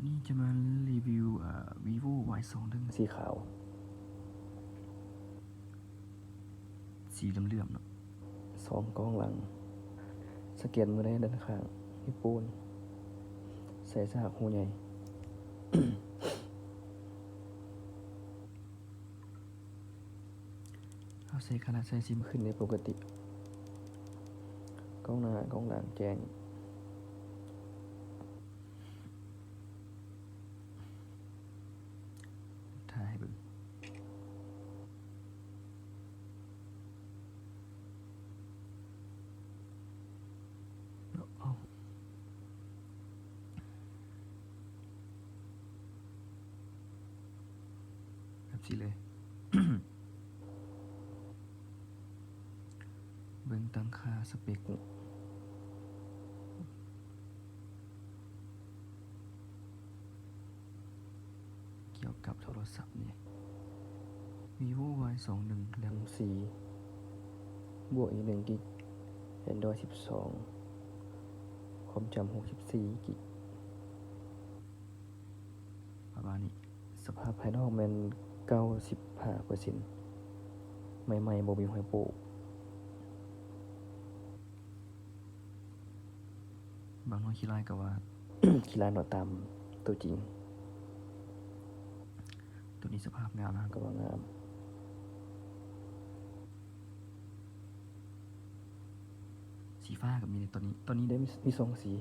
ນີ້ຈະມາຣີວິວ ເອີ ວິໂວ ວາຍ ສອງໜຶ່ງ ສີຂາວ ສີເຫຼືອມໆເນາະ. ສອງ ກ້ອງຫຼັງ ສະແກນມືໄດ້ດ້ານຂ້າງ ນິ້ວໂປ້ງ ໃສ່ສາກຮູໃຫຍ່. ເຮົາໃສ່ຂະໜາດໃສ່ຊິມຂຶ້ນໄດ້ປົກກະຕິ. ກ້ອງໜ້າ ກ້ອງຫຼັງແຈ້ງ. ຖ່າຍໃຫ້ເບິ່ງ. ເອົາ ແບບນີ້ເລີຍ. ເບິ່ງຕັ້ງຄ່າສະເປັກ ກ່ຽວກັບໂທລະສັບນີ້ ວິໂວ ວາຍ ສອງໜຶ່ງ ແລັມສີ່ ບວກອີກໜຶ່ງກິກ ແອນດຣອຍສິບສອງ ຄວາມຈຳຫົກສິບສີ່ກິກ ປະມານນີ້. ສະພາບພາຍນອກແມ່ນເກົ້າສິບຫ້າເປີເຊັນ ໃໝ່ໆ ບໍ່ມີຮອຍໂປ້. ບາງໜ່ວຍຂີ້ລ້າຍກໍວ່າ ຂີ້ລ້າຍເນາະ ຕາມຕົວຈິງ. ຕົວນີ້ສະພາບງາມນະ ກໍວ່າງາມ. ສີຟ້າກໍມີໃນຕົວນີ້ ຕົວນີ້ໄດ້ມີ ມີສອງສີ.